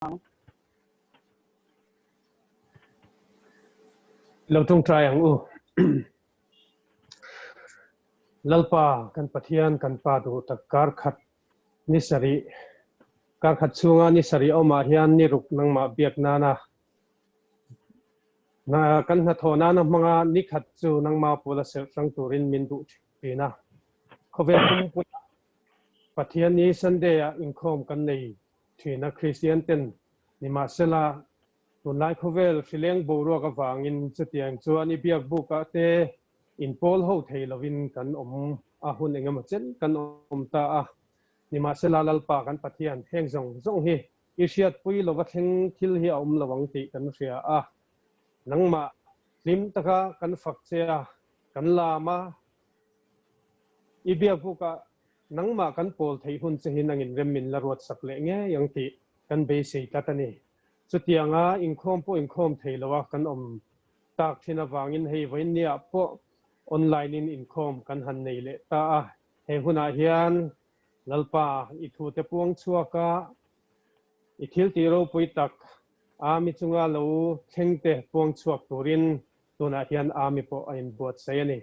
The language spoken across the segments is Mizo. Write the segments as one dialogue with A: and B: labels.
A: ang.
B: Lo tawngtai ang u. Lalpa kan Pathian kan Pa duh tak kar khat ni sarih kar khat chhunga ni sarih awmah hian ni ruk nangmah biak nana na kan hnathawh nana hmanga ni khat chu nangmah pula serh hrang turin min duh thin a. Khawvel pumpuiah Pathian ni Sunday ah inkhawm kan nei thin a Kristian ten nimahsela tunlai khawvel hrileng boruak avangin chutiang chuan i biak bukah te inpawl ho thei lovin kan awm a hun engemaw chen kan awm ta a nimahsela Lalpa kan Pathian heng zawng zawng hi i hriatpui lova thleng thil hi a awm lo ang tih kan hria a nangmah hlim taka kan fak che a kan lam a i biak bukah Nangmah kan pawl theih hun che hi nangin rem min la ruat sak leh ngei ang tih kan beisei tlat a ni. Chutianga inkhawm pawh inkhawm thei lo a kan awm tak thin avangin hei vawiin niah pawh online in inkhawm kan han nei leh ta a. He hunah hian Lalpa i thute puang chhuak a, i thil tih ropui tak Ami chunga lo thleng te puang chhuak turin tunah hian Ami pawh a inbuatsaih a ni.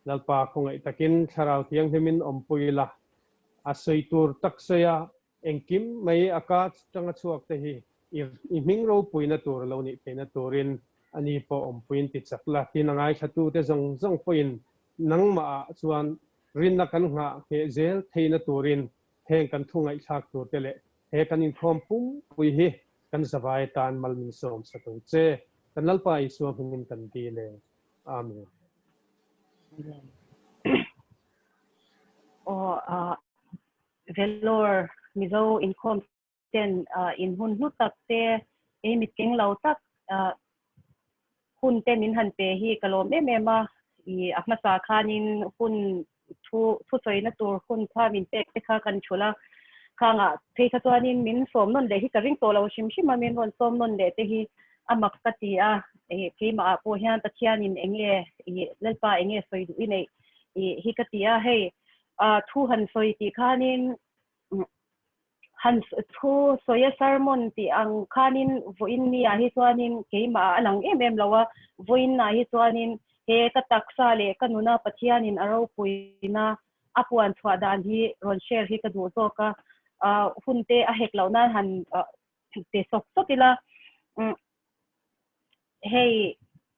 B: Lalpa khawngaih takin Thlarau Thianghlimin awmpui ila, a sawi tur tak sawi a, engkim mai a ka tanga chhuak te hi i hming ropuina tur lo nih theihna turin a ni pawh awmpuiin ti chak la, tin a ngaithlatute zawng zawng pawhin nangmahah chuan rinna kan nghah ngheh zel theihna turin heng kan thu ngaihthlak turte leh he kan inkhawm pumpui hi kan zavai atan mal min sawm sak ang che. Kan Lalpa Isua hmingin kan dil e. Amen.
A: Aw ah Vellore Mizo inkhawm ten in hun hlu tak te ei mit keng lo tak hun te min han pe hi ka lawm em em a i a hmasa khanin hun thu thusawina tur hun kha min pek te kha kan thul a khangah phei kha chuanin min sawm nawn leh hi ka ring tawh lo hrim hrim a min rawn sawm nawn leh te hi a mak ka ti a ih keimah ah pawh hian Pathianin eng nge ih Lalpa eng nge sawi duh i neih ih hi ka ti a hei ah thu han sawi tih khanin han thu sawi a sermon tih ang khanin vawiin ni ah hi chuanin keimah ah a lang em em lo a vawiin ah hi chuanin he ka taksa leh ka nuna Pathianin a ropuina a puan chhuah dan hi rawn share hi ka duh zawk a ah hun te a hek loh nan han te sawk sawk ila hei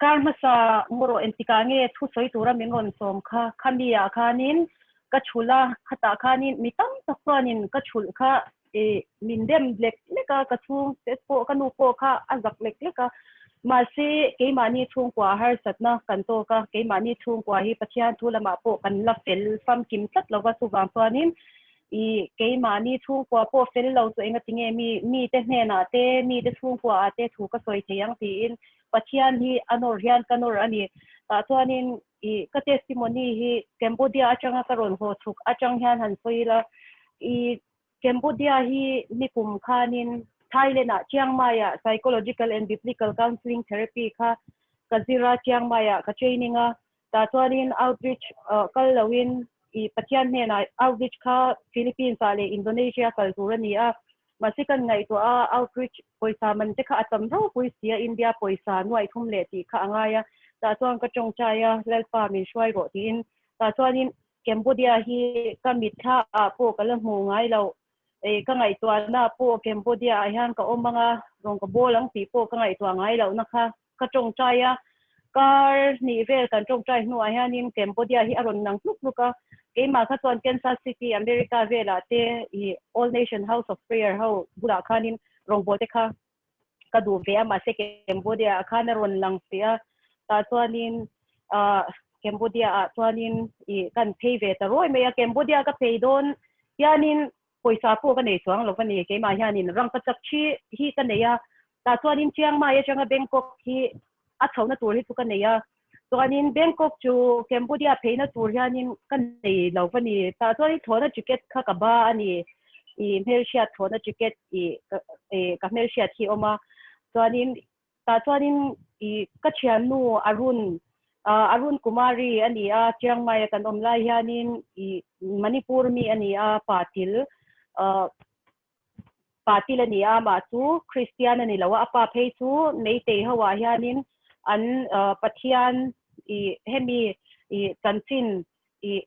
A: kar hmasa ngawrawh engtikah nge thu sawi tura min rawn sawm kha khami ah khanin ka chhulh a khatah khanin mi tam tak chuanin ka chhulh kha ih min dem lek lek a ka chhung te pawh ka nu pawh kha a zak lek lek a mahse keimahni chhungkua harsatna kan tawk a keimahni chhungkua hi Pathian thu lamah pawh kan la fel famkim tlat lova chuvang chuanin I keimahni chhungkua pawh fel lo chu enga tinge mi mite hnenah te, mite chhungkua ah te thu ka sawi thei ang tiin Pathian hi a nawr hian ka nawr a ni. Tah chuanin i ka testimony hi Cambodia atanga ka rawn haw chhuk atang hian han sawi ila, i Cambodia hi nikum khanin Thailand ah Chiang Mai ah Psychological and Biblical Counselling Therapy kha ka zir a, Chiang Mai ah ka training a, Tah chuanin outreach kal loin i Pathian hnenah outreach kha Philippines ah leh Indonesia kal tur a ni a. Mahse kan ngaihtuah a outreach pawisa man te kha a tam ropui si a, India pawisa nuaih thum leh tih kha a ngai a. Tah chuan ka tawngtai a, Lalpa min hruai rawh tiin. Tah chuanin Cambodia hi ka mitthla ah pawh ka la hmu ngai lo. Ei ka ngaihtuahna pawh Cambodia ah hian ka awm ang a, rawn ka bawl ang tih pawh ka ngaihtuah ngai lohna kha ka tawngtai a, kar hnih vel kan tawngtai hnuah hianin Cambodia hi a rawn nang hluk hluk a, keimah kha chuan Kansas City, America velah te ih All Nation House of Prayer ho bulah khanin rawngbawlte kha ka duh ve a, mahse Cambodia ah khan a rawn lang si a, tah chuanin ah Cambodia ah chuanin ih kan phei ve ta rawi mai a, Cambodia ka phei dawn hianin pawisa pawh ka nei chuang lo va ni, keimah hianin rangkachak thi hi ka nei a, Tah chuanin Chiang Mai atanga Bangkok hi a chhohna tur hi chu ka nei a, chuanin Bangkok chu Cambodia pheina tur hianin ka nei lo va ni. Tah chuanin thlawhna ticket kha ka ba a ni, i hmelhriat thlawhna ticket i ka hmelhriat hi a awm a, chuanin tah chuanin i ka thiannu Arun Arun Kumari a ni a, Chiang Mai a kan awm lai hianin i Manipur mi a ni a, Patil. Patil a ni a, amah chu Kristian a ni lo a, a pa phei chu Meitei ho ah hianin an Pathian i hemi i chanchin i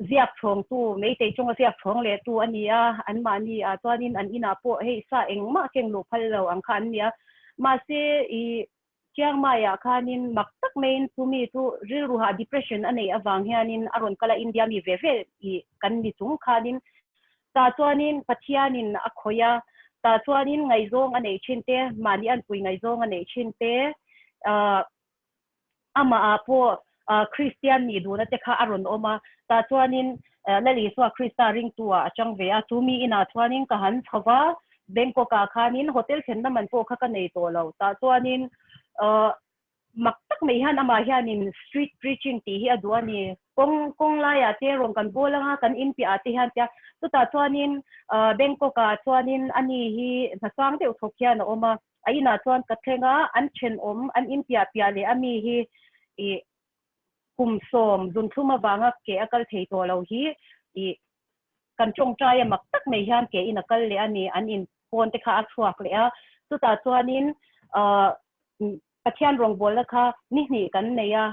A: ziak chhawngtu, Meitei chunga ziak chhawng lehtu a ni a, anmahni ah chuanin an inah pawh hei sa engmah keng luh phal lo ang kha an ni a, mahse i Chiang Mai ah khanin mak tak maiin chumi chu rilruha depression a neih avang hianin a rawn kal a, India mi ve ve i kan ni chung khanin tah chuanin Pathianin a khawih a, tah chuanin ngaihzawng a neih thin te, mahni anpui ngaihzawng a neih thin te, ah amah ah pawh Kristian nih duhna te kha a rawn awm a, tah chuanin Lal Isua Krista ringtu ah a chang ve a, chu mi inah chuanin ka han chho va, Bangkok ah khanin hotel thlenna man pawh kha ka nei tawh lo, tah chuanin mak tak mai hian amah hianin street preaching tih hi a duh a ni, kawng kawng laiah te rawn kan bawl anga kan in piah ah te hian tia, chutah chuanin Bangkok ah chuanin ani hi hnasang deuh thawk hian a awm a. A inah chuan ka thleng a, an thenawm, an in piah piah leh a mi hi ih kum sawm zunthlum avanga ke a kal thei tawh lo hi ih kan tawngtai a mak tak mai hian ke in a kal leh a ni, an in pawn te kha a chhuak leh a, chutah chuanin ah Pathian rawngbawlna kha ni hnih kan nei a,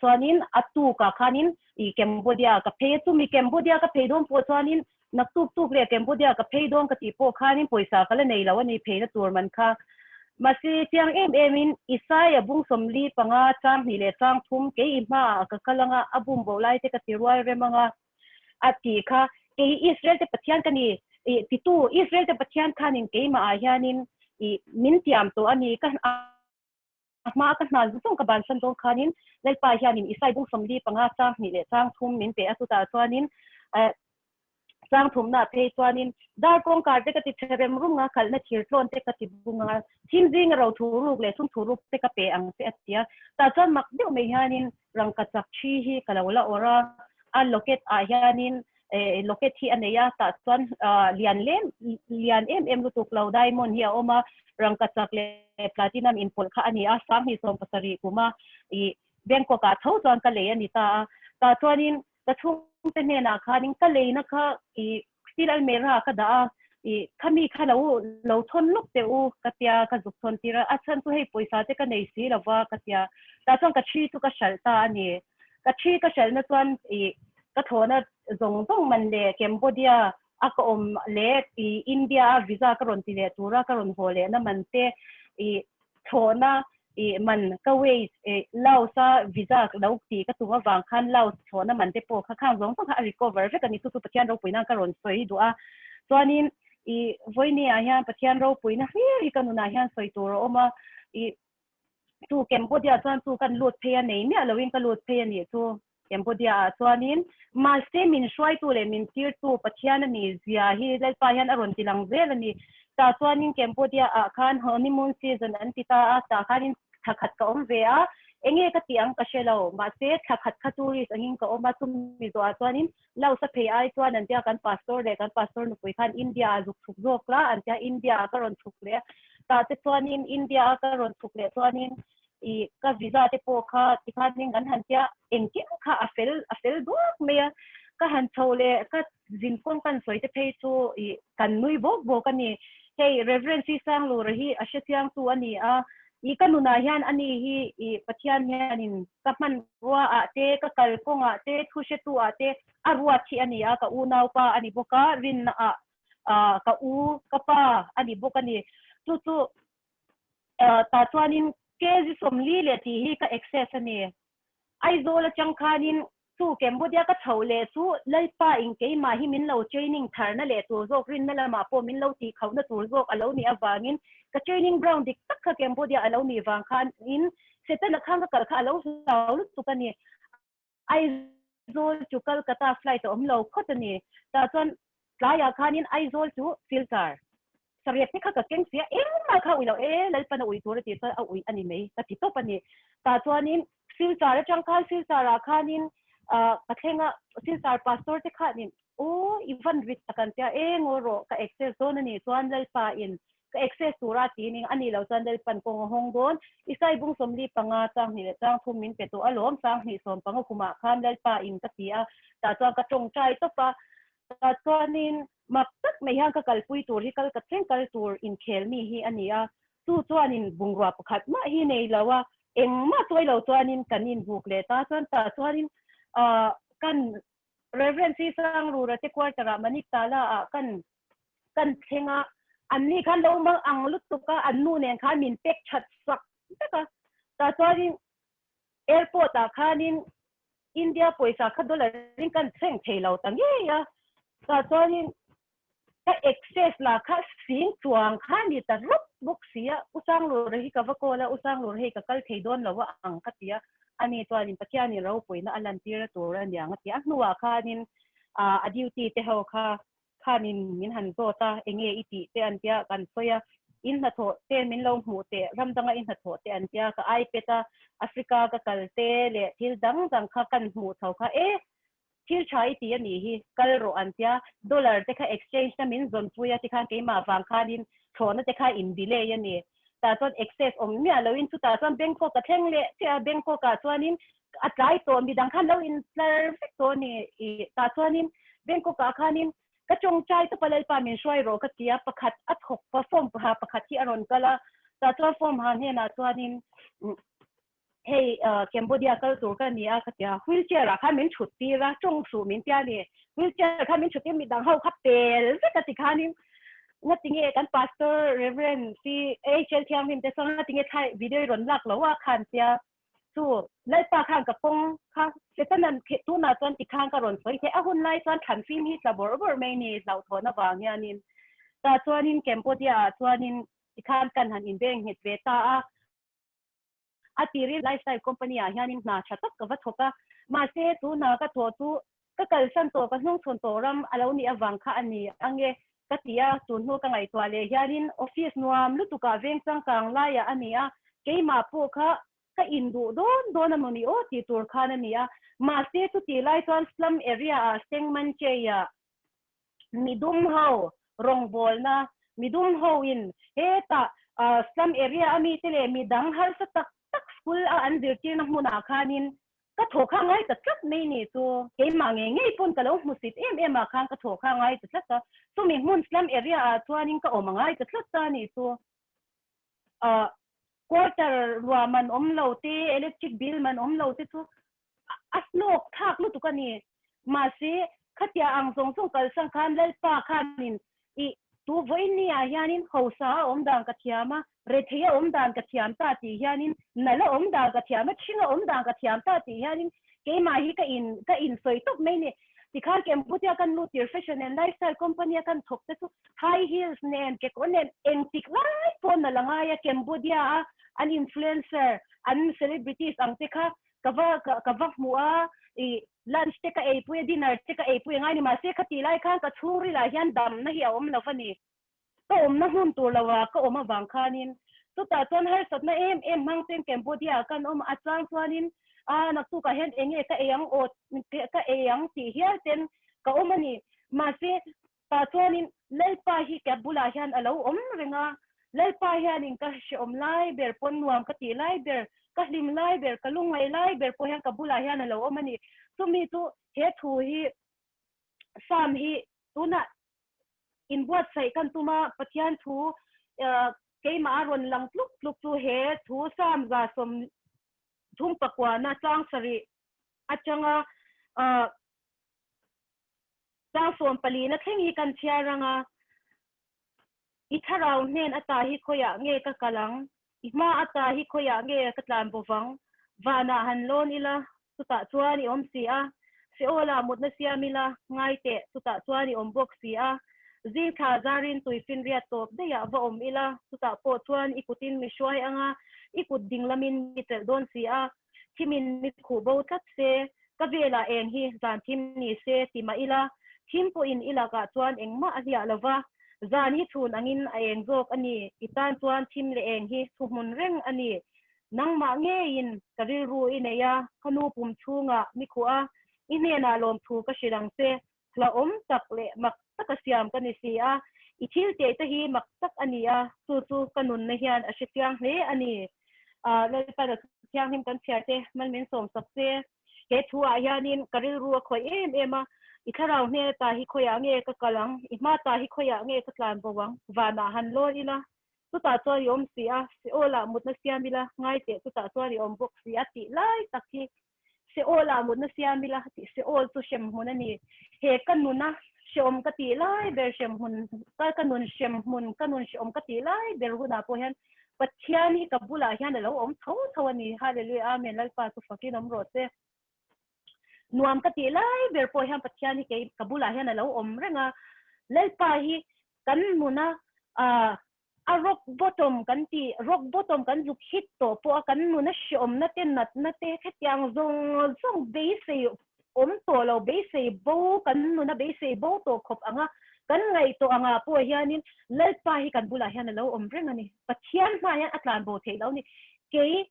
A: chuanin a tukah khanin ih Cambodia ka phei a, chumi Cambodia ka phei dawn pawh chuanin Naktuk tuk leh Cambodia ka phei dawn ka tih pawh khanin pawisa ka la nei lo a ni pheina tur man kha. Mahse, chiang em emin Isaia bung 45 chang hnih leh chang thum kei i hmaah ka kal anga a bum bo lai te ka ti rual rem anga a tih kha kei Israel te Pathian ka ni i titu Israel te Pathian khanin keimah ah hianin i min tiam tawh a ni ka A hma ka hna zawng ka bansan dawn khanin Lalpa hianin Isai bung 45 chang hnih leh chang thum min pe a, chutah chuanin chang thumna phei chuanin dar kawngkar te ka ti chhe rem rum nga, khalhna thir tlawn te ka ti bung a, thim zinga ro thu ruk leh sum thu ruk te ka pe ang che a ti a. Tah chuan mak deuh mai hianin rangka chak thi hi ka lo la awrh a, a locket ah hianin locket hi a nei a, tah chuan lian lem lian em em lutuk lo diamond hi a awm a, rangkachak leh platinum inpawlh kha a ni a, 2017 kuma ih Bangkok ah tho chuan ka lei a ni ta a, tah chuanin ka chhungte hnenah khanin ka leina kha ih steel almirah ka dah a, ih khami kha lo lo thawn lawk teh u ka tia ka zuk thawn tir a, a chhan chu hei pawisa te ka nei si lova ka tia, tah chuan ka thi chu ka hralh ta a ni. Ka thi ka hralhna chuan ih ka thlawhna zawng zawng man leh Cambodia a ka awm leh ih India a visa ka rawn ti leh tura ka rawn haw lehna man te ih thlawhna ih man ka wage ih Laos a visa lo tih ka tum avang khan Laos thlawhna man te pawh kha khang zawng zawng kha a recover vek a ni. Chu chu Pathian ropuina ka rawn sawi duh a. Chuanin ih vawiini ah hian Pathian ropuina hlir hi ka nunah hian sawi tur a awm a ih Chu Cambodia chuan chu kan lut phei a nei miah loin ka lut phei a nih chu Cambodia ah chuanin mahse min hruaitu leh min tirtu Pathian a nih zia hi Lalpa hian a rawn ti lang zel a ni. Tah chuanin Cambodia ah khan honeymoon season an ti ta a, tah khanin thla khat ka awm ve a, enge ka tih ang ka hre lo, mahse thla khat kha tourist angin ka awm a, chumi zawhah chuanin Laos a phei ai chuan an tia kan pastor leh kan pastor nupui khan India ah zuk chhuk zawk la an tia India ah ka rawn chhuk leh a tah te chuanin India a ka rawn chhuk leh chuanin ih ka visa te pawh kha tikhanin kan han tia engkim kha a fel a fel duak mai a ka han chho leh ka zin kawng kan sawi te phei chu ih kan nui bawk bawk a ni hei Reverend C Sanglura hi a hrechiang tu a ni a ih ka nunah hian ani hi ih Pathian hianin ka hmanrua ah te, ka kalkawng ah te, thu hretu ah te a ruat hi a ni a, ka unaupa a ni bawk a, rinna ah ah ka u, ka pa a ni bawk a ni. Chu chu tah chuanin kg 40 leh tih hi ka excess a ni. Aizawl atang khanin Chu Cambodia ka chhoh leh chu Lalpa in keimah hi min lo training tharna leh tur zawk rinna lamah pawh min lo tih khauhna tur zawk a lo nih avangin ka training ground dik tak kha Cambodia a lo nih vang khan in Setana khan ka kal kha a lo hlau lutuk a ni. Aizawl chu Calcutta flight a awm lo khawt a ni. Tah chuan tlaiah khanin Aizawl chu Silchar Sariat te kha ka keng sia engmah kha ui lo e Lalpan a ui tur a tih chuan a ui a ni mai ka ti tawp a ni. Tah chuanin Silchar atang khan Silchar ah khanin ah ka thleng a Silchar pastor te khanin aw i van rit tak an tia e ngaw rawh ka access dawn a nih chuan Lalpa in ka access tura ti ning a nih loh chuan Lalpan kawng a hawng dawn Isai bung 45 chang hnih leh chang thum min pe tawh alawm 2015 kumah khan Lalpa in ka ti a tah chuan ka tawngtai tawp a. Tah chuanin mak tak mai hian ka kalpui tur hi kal ka thleng kal tur inkhel mi hi a ni a, chu chuanin bungrua pakhat mah hi nei lo a, engmah chawi lo chuanin kan inbuk leh ta chuan tah chuanin ah kan Reverend Si Sangrura te quarter ah Maniktala ah kan kan thleng a, an ni khan lo mang ang lutuk a, an nu nen khan min pek that sak vek a, tah chuanin airport ah khanin India pawisa kha dollar in kan thleng thei lo ta ngei a, tah chuanin ka excess lah kha sing chuang kha ni ta rawp bawk si a, U Sanglura hi ka va call a, U Sanglura hei ka kal thei dawn lo a ang ka ti a, ani chuanin Pathianin ropuina a lantir a tur a niang a ti a, a hnuah khanin a duty te ho kha khanin min han zawt a, enge i tih te an tia kan sawi a, in hnathawh te min lo hmuh teh, ram danga i hnathawh te an tia, ka iPad a Africa ka kal te leh thil dang dang kha kan hmuh chho kha e thil tha i ti a nih hi, kal rawh an tia, dollar te kha exchange na min zawn pui a tikhan keimah vang khanin thlawhna te kha in delay a ni, tah chuan excess awm miah loin chutah chuan Bangkok a thleng leh chiah a, Bangkok ah chuanin a tlai tawh midang khan lo in tlar vek tawh a ni i tah chuanin Bangkok ah khanin ka tawngtai tawp a Lalpa min hruai rawh ka ti a pakhat a thawk pa form ha pakhat hi a rawn kal a tah chuan form ha hnenah chuanin hei Cambodia kal tur ka ni a ka ti a wheelchair ah khan min thut tir a tawng suh min tia ni wheelchair khan min thut tir midang ho kha pel vek a ti khanin ngatinge kan pastor Reverend si HL Thianghlim te chuan ngatinge thlai video i rawn lak lo a khan tia Chu Lalpa khan ka kawng kha Setanan tunah chuan tikhan ka rawn sawi theih. A hun lai chuan thlan fim hi tla bawrh bawrh mai ni hlauhthawn avang hianin tah chuanin Cambodia ah chuanin tikhan kan han inbeng nghet ve ta a. A tirin lifestyle company ah hianin hna tha tak ka va thawk a, mahse chu hna ka thawh chu ka kalsan tawh ka hnungchhawn tawh ram a lo nih avang kha a ni ange ka ti a, tun hnu ka ngaihtuah leh hianin office nuam lutukah veng changkang laiah a ni a, keimah pawh kha ka induh dawn dawn a maw ni aw tih tur khan a ni a, mahse chutih lai chuan slum area ah Seng Manchei-ah midum ho rawngbawlna midum ho in hetah slum area a mite leh midang harsa tak tak school a an zirtirna hmunah khanin Ka thaw kha ngai ta tlat mai ni chu keimah ngei ngei pawn ka lo hmusit em em ah khan ka thaw kha ngai ta tlat a, chumi hmun slum area ah chuanin ka awm a ngai ta tlat ta ni chu. Ah quarter ruah man awm lo te, electric bill man awm lo te chu a hlawk thlak lutuk a ni. Mahse khatia ang zawng zawng kalsan khan Lalpa khanin I tu vawiin ni ah hianin hausa a awm dan ka thiam a, rethei a awm dan ka thiam ta tih hianin, nal a awm dan ka thiam a, ṭhing a awm dan ka thiam ta tih hianin keimah hi ka in ka insawi tawp mai ni. Tikhan Cambodia kan lut tir Fashion and Lifestyle Company a kan thawk te chu high heels nen kekawr nen engtik lai pawh nal a ngai a, Cambodia a an influencer, an celebrities ang te kha ka va ka va hmuh a, i lunch te ka eipui a, dinner te ka eipui a ngai ni mahse khatih lai khan ka chhungril ah hian damna hi a awm lo a ni. Ka awmna hmun tur lo ah ka awm avang khanin chutah chuan harsatna em em hmang ten Cambodia ah kan awm a chang chuanin a naktuk ah hian eng nge ka ei ang aw ka ei ang tih hial ten ka awm a ni. Mahse tah chuanin Lalpa hi ka bulah hian a lo awm reng a, Lalpa hianin ka hrehawm lai ber pawn nuam ka tih lai ber, ka hlim lai ber, ka lungngaih lai ber pawh hian ka bulah hian a lo awm a ni. Chumi chu he thu hi Psalm hi tunah inbuatsaih kan tum a, Pathian thu keimah a rawn lang tluk tluk chu he thu Psalm 139 chang sarih atanga Chang 14 na thleng hi kan chhiar ang a, I thlarau hnen ata hi khawiah nge ka kal ang? I hma ata hi khawiah nge ka tlan bo vang? Vanah han lawn ila, chutah chuan i awm si a. Seolah mutna siam ila, ngai teh, chutah chuan i awm bawk si a. Zing thla zarin tuifinriat tawp daihah va awm ila, chutah pawh chuan i kutin mi hruai ang a, i kut ding lamin mi chelh dawn si a. Thimin mi khuh bo tlat se, ka velah eng hi zan thim ni se ti mah ila, thim pawhin i lakah chuan engmah a hliah lo va, zan hi chhun angin a eng zawk a ni, i tan chuan thim leh eng hi thuhmun reng a ni. Nangmah ngeiin ka rilru i nei a, ka nu pum chhungah mi khuh a, i hnenah lawmthu ka hrilh ang che, hlauhawm tak leh mak taka siam ka ni si a, i thil teh te hi mak tak a ni a, chu chu ka nunna hian a hre chiang hle a ni. Lalpa Thianghlim kan chhiar te, mal min sawm sak che. He thu ah hianin ka rilru a khawih em em a, I thlarau hmel ta hi khawiah nge ka kal ang? I hma ta hi khawiah nge ka tlan bo ang? Vanah han lawn ila, chutah chuan i awm si a, Seol-ah mutna siam ila, ngai teh, chutah chuan i awm bawk si a tih lai tak hi Seol-ah mutna siam ila tih Seol chu hrem hmun a ni. He ka nuna hreawm ka tih lai ber hrem hmun, ka ka nun hrem hmun, ka nun hreawm ka tih lai ber hunah pawh hian Pathian hi ka bulah hian a lo awm tho tho a ni. Hallelujah Amen Lalpa chu fakin awm rawh se. Nuam ka tih lai ber pawh hian Pathian hi kei ka bulah hian a lo awm reng a. Lalpa hi kan nuna ah A rock bottom kan tih, rock bottom kan zuk hit tawh pawh a kan nun a hreawmna te, natna te khatiang zawng zawng beisei awm tawh lo, beisei bo, kan nun a beisei bo tawh khawp ang a, kan ngaihtuah angah pawh hianin Lalpa hi kan bulah hian a lo awm reng a ni. Pathian hmaah hian a tlan bo theih lo a ni. Kei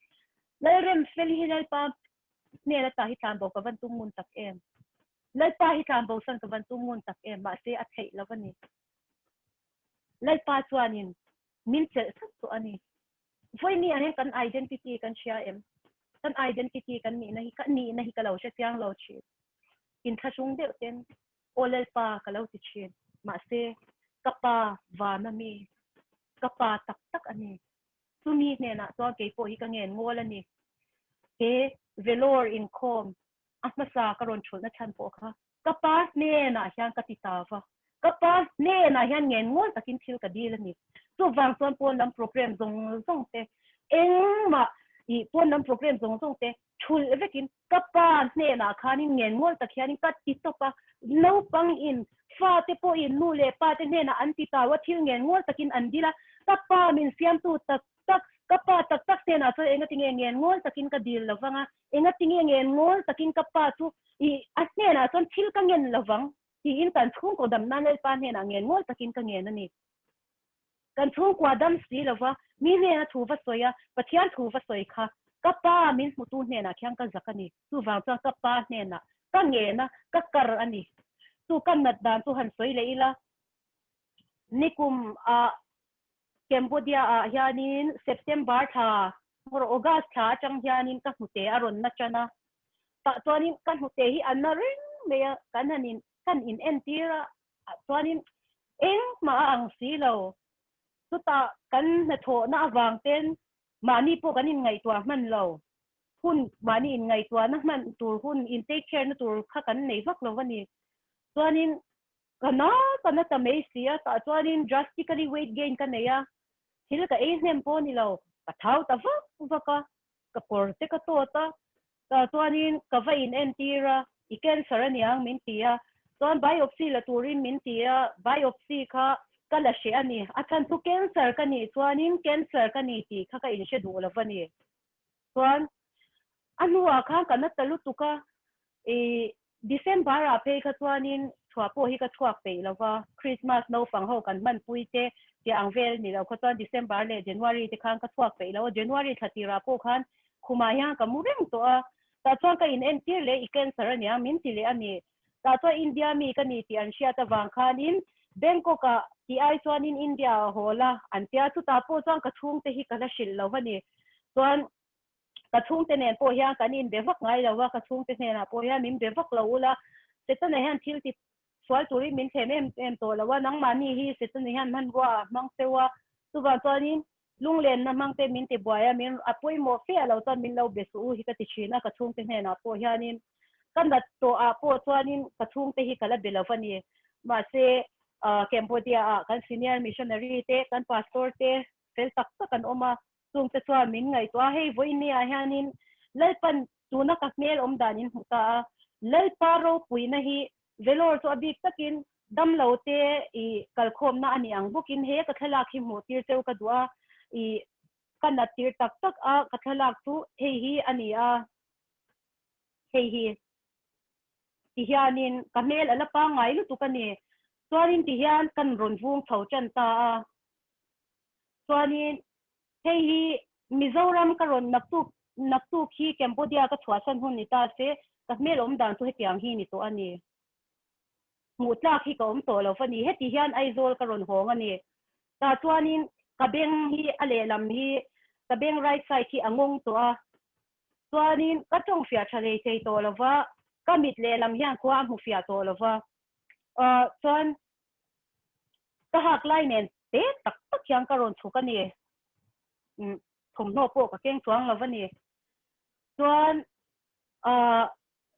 A: Lalremfel hi Lalpa hnen ata hi tlan bo ka van tum ngun tak em? Lalpa hi tlan bo san ka van tum ngun tak em? Mahse a theih lo a ni. Lalpa chuanin min chelh tlat tawh a ni. Vawiin ah hian kan identity kan hria em? Kan identity kan nihna hi ka nihna hi ka lo hre chiang lo thin. Inthlahrung deuh ten aw Lalpa ka lo ti thin. Mahse ka pa vana mi, ka pa tak tak a ni. Chumi hnenah chuan keipawh hi ka ngen ngawl a ni. He Vellore inkhawm a hmasa ka rawn thulhna chhan pawh kha Ka pa hnenah hian ka ti ta va, ka pa hnenah hian ngen ngawl takin thil ka dil a ni. Chuvang chuan pawn lam program zawng zawng te, engmah ih pawn lam program zawng zawng te thulh vekin ka pa hnenah khanin ngen ngawl tak hianin ka ti tawp a. Naupangin fate pawhin nu leh pa te hnenah an ti tau a, thil ngen ngawl takin an dil a. Ka pa min siamtu tak tak, ka pa tak tak hnenah chuan engatinge ngen ngawl takin ka dil lo vang a, Engatinge ngen ngawl takin ka pa chu i a hnenah chuan thil ka ngen lo vang tiin kan chhungkaw dam nan Lalpa hnenah ngen ngawl takin ka ngen a ni. Kan chhungkua dam si lo va, mi hnena thu va sawi a, Pathian thu va sawi kha ka pa min hmutu hnenah khian ka zak a ni. Chuvang chuan ka pa hnenah ka ngen a, ka kar a ni. Chu ka nat dan chu han sawi leh ila, nikum ah Cambodia ah hianin September thla or August thla atang hianin ka hnute a rawn na tan a, tah chuanin ka hnute hi a na reng mai a, kan han in kan in entir a, chuanin engmah a ang si lo, chutah kan hnathawhna avang ten mahni pawh kan inngaihtuah hman lo, hun mahni inngaihtuahna hman tur hun in take care na tur kha kan nei vak lo a ni, chuanin Ka na ka na ta mai si a, tah chuanin drastically weight gain ka nei a, thil ka ei hnem pawh a ni lo, ka thau ta vak vak a, ka kawr te ka tawt a, tah chuanin ka va in entir a, i cancer a niang min ti a, chuan biopsy la turin min ti a, biopsy kha ka la hreh a ni, a chhan chu cancer ka nih chuanin cancer ka ni tih kha ka inhre duh lo va ni. Chuan a hnuah khan ka na ta lutuk a, i December ah phei kha chuanin chhuah pawh hi ka chhuak peih lo va, Christmas naupang ho kan hmanpui te tih ang vel ni lo kha chuan December leh January te khan ka chhuak peih lo a, January thla tirah pawh khan khumah hian ka mu reng tawh a, tah chuan ka in entir leh i cancer a nia min ti leh a ni, tah chuan India mi ka ni tih an hriat avang khanin Bangkok ah tih ai chuanin India ah haw la an tia, chutah pawh chuan ka chhungte hi ka la hrilh lo a ni, chuan ka chhungte nen pawh hian kan inbe vak ngai lo a, ka chhungte hnenah pawh hian min be vak lo ula, Setana hian thil ti sual turin min thlem em em tawh lo a, nangmahni hi Setana hian hmanrua a hmang feu a, chuvang chuanin lunglenna hmangte min ti buai a, min a pawimawh fe a lo chuan min lo be suh u hi ka ti thin a, ka chhungte hnenah pawh hianin ka nat tawh ah pawh chuanin ka chhungte hi ka la be lo va ni, mahse Cambodia ah kan senior missionary te, kan pastor te fel tak tak an awm a, Chungte chuan min ngaihtuah a, hei vawinia hianin Lalpan tuna ka hmel awm dan in hmu ta a, Lalpa ropuina hi Vellore chu a bik takin damlo te i kalkhawmna a ni ang bawkin he ka thlalak hi hmuh tir cheu ka duh a, i ka nat tir tak tak a ka thlalak chu hei hi a ni a, hei hi ti hianin ka hmel a la pangngai lutuk a ni, chuanin ti hian kan rawn vung chho tan ta a. Chuanin hei hi Mizoram ka rawn naktuk naktuk hi Cambodia ka chhuahsan hun ni ta se, ka hmel awm dan chu hetiang hi ni tawh a ni. Hmuh tlak hi ka awm tawh lo va ni. Heti hian Aizawl ka rawn hawng a ni. Tah chuanin ka beng hi a lehlam hi ka beng right side hi a ngawng tawh a. Chuanin ka tawng fiah tha lei thei tawh lo va. Ka mit lehlam hian khua a hmu fiah tawh lo va, chuan ka hak lai nen te tak tak hian ka rawn chhuk a ni. Thawmhnaw pawh ka keng chuang lo va ni. Chuan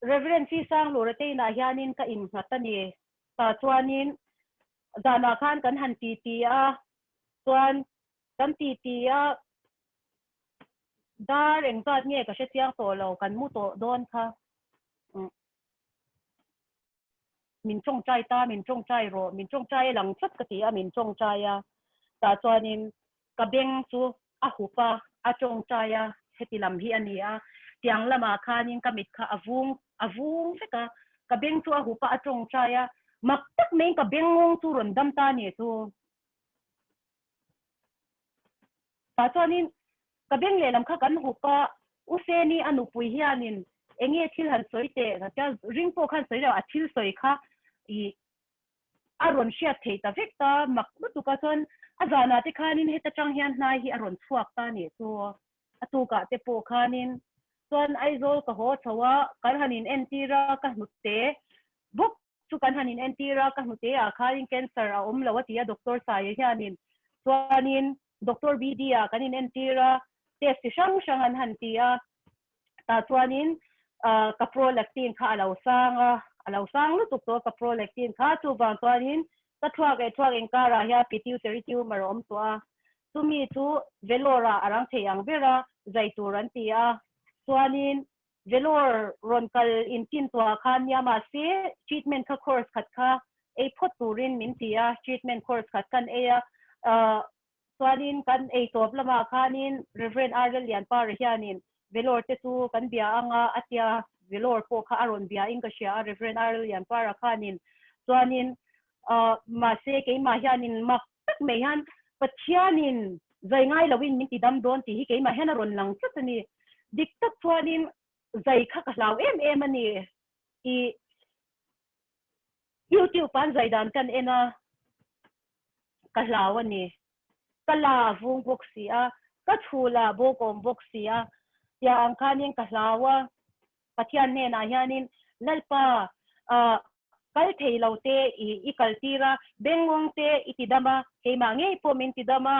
A: Reverend Chi Sanglura te inah hianin ka innghat a ni. Tah chuanin zanah khan kan han titi a, chuan kan titi a, Dar engzat nge ka hre chiang tawh lo, kan mu tawh dawn kha. Min tawngtai ta, min tawngtai rawh, min tawngtai a lang tlat ka ti a, min tawngtai a. Tah chuanin ka beng chu a hup a, a tawngtai a, heti lam hi a ni a. Tiang lamah khanin ka mit kha a vung a vung vek a, ka beng chu a hup a, a tawngtai a. Mak tak maiin ka beng ngawng chu rawn dam ta ni chu. Tah chuanin ka beng lehlam kha kan hup a, U Seni a nupui hianin eng nge thil han sawi teh ka tia, ring pawh khan sawi lo, a thil sawi kha ih a rawn hriat thei ta vek ta, mak lutuk a, chuan a zanah te khanin heta tang hian hnai hi a rawn chhuak ta nih chu, a tukah te pawh khanin chuan Aizawl ka haw chho a, kan han in entir a, ka hnute bawk chu kan han in entir a, ka hnute ah khanin cancer a awm lo a ti a Doctor Saia hianin chuanin Doctor BD ah kan in entir a, test chi hrang hrang an han ti a, tah chuanin ka prolactin kha a lo sang a, a lo sang lutuk tawh a ka prolactin kha, chuvang chuanin ka thluak leh thluak inkarah hian pituitary tumor a awm tawh a, chumi chu Vellore ah a rang thei ang ber a zai tur an ti a, chuanin Vellore rawn kal intin tuah khan nia mahse treatment kha course khat kha ei phawt turin min ti a, treatment course khat kan ei a, chuanin kan ei tawp lamah khanin Rev. R. Lallianpara hianin Vellore te chu kan bia anga a tia, Vellore pawh kha a rawn bia in ka hria a Rev. R. Lallianpara khanin chuanin mahse keimah hianin mak tak mai hian Pathianin zai ngai loin min ti dam dawn tih hi keimah hian a rawn lang tlat a ni. Dik tak chuanin zai kha ka hlau em em a ni. I YouTube an zai dan kan en a, ka hlau a ni. Ka la vung bawk si a, ka chhul ah bawk awm bawk si a, tia ang khanin ka hlau a. Pathian hnenah hianin Lalpa ah kal thei lo te i i kal tir a, bengngawng te i ti dam a, keimah ngei pawh min ti dam a,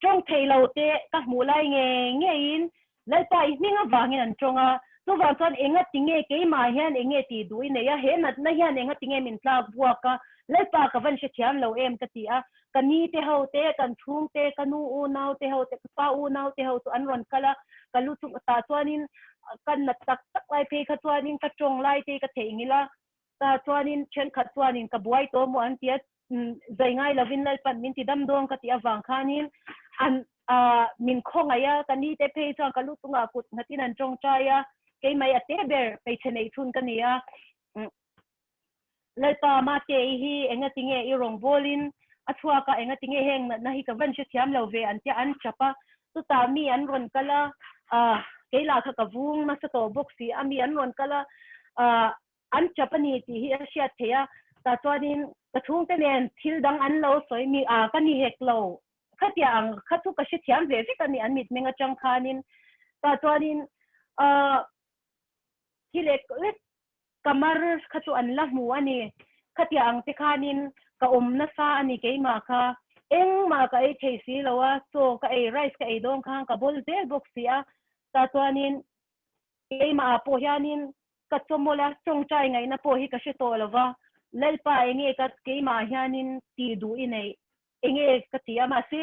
A: tawng thei lo te ka hmuh lai ngei ngeiin Lalpa i hming avangin an tawng a, chuvang chuan enga tinge keimah hian enge tih duh i nei a, he natna hian enga tinge min tlak buak a, Lalpa ka van hrethiam lo em ka ti a, ka ni te ho te, kan chhung te, ka nu unau te ho te, ka pa unau te ho chu an rawn kal a, ka lu chung tah chuanin ka nat tak tak lai phei kha chuanin ka tawng lai te ka theihnghilh a, tah chuanin thenkhat chuanin ka buai tawh maw an ti a, zai ngai lovin Lalpan min ti dam dawn ka tih avang khanin an min khawngaih a, ka ni te phei chuan ka lu chungah kut nghatin an tawngtai a, keimah i a te ber hmeichhe neih chhun ka ni a. Lalpa Mate i hi enga tinge i rawngbawlin a chhuak a, enga tinge heng natna hi ka van hrethiam lo ve an tia an tap a, chutah mi an rawn kal a, ah kei lah kha ka vung nasa tawh bawk si a, mi an rawn kal a, ah an tap a ni tih hi a hriat theih a, tah chuanin ka chhungte nen thil dang an lo sawi mi ah ka ni hek lo, khatia ang kha chu ka hrethiam ve vek a ni an mitmeng atang khanin, tah chuanin ah thi lek lek Ka mar kha chu an la hmu a ni. Khatia ang te khanin ka awm nasa a ni keimah kha. Engmah ka ei thei si lo a, chaw ka ei, rice ka ei dawn khan ka bawl zel bawk si a. Tah chuanin keimah ah pawh hianin ka chawmawlh a, tawngtai ngaihna pawh hi ka hre tawh lo va. Lalpa enge ka keimah ah hianin tih duh i neih, enge ka ti a. Mahse